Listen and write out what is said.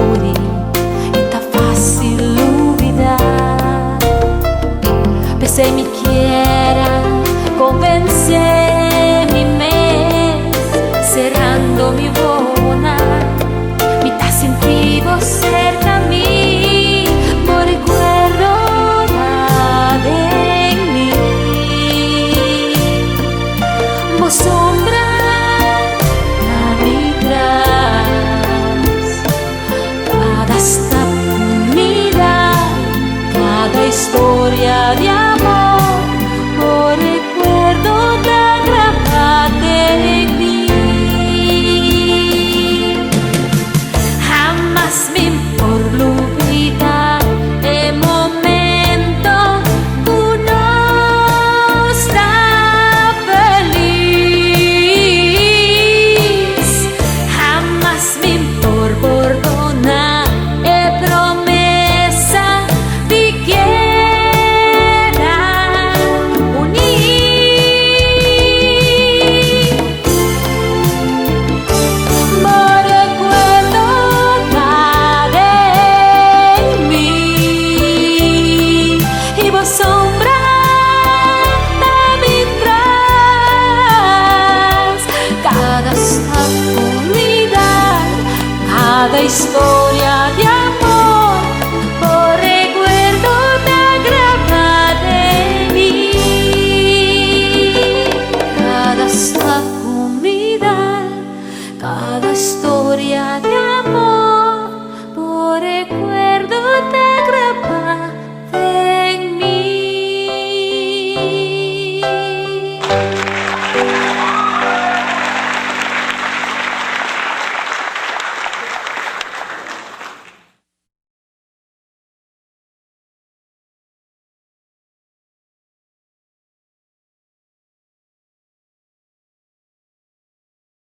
muri i ta fásil lubidá. P'esei mi kier a konvensé mi mes, serando mi wowonan, mi ta sinti bo serka mi, bo rekuerdo ta den mi. Bo sombra ta mi tras, kada stap ku mi da, kada historia di amor.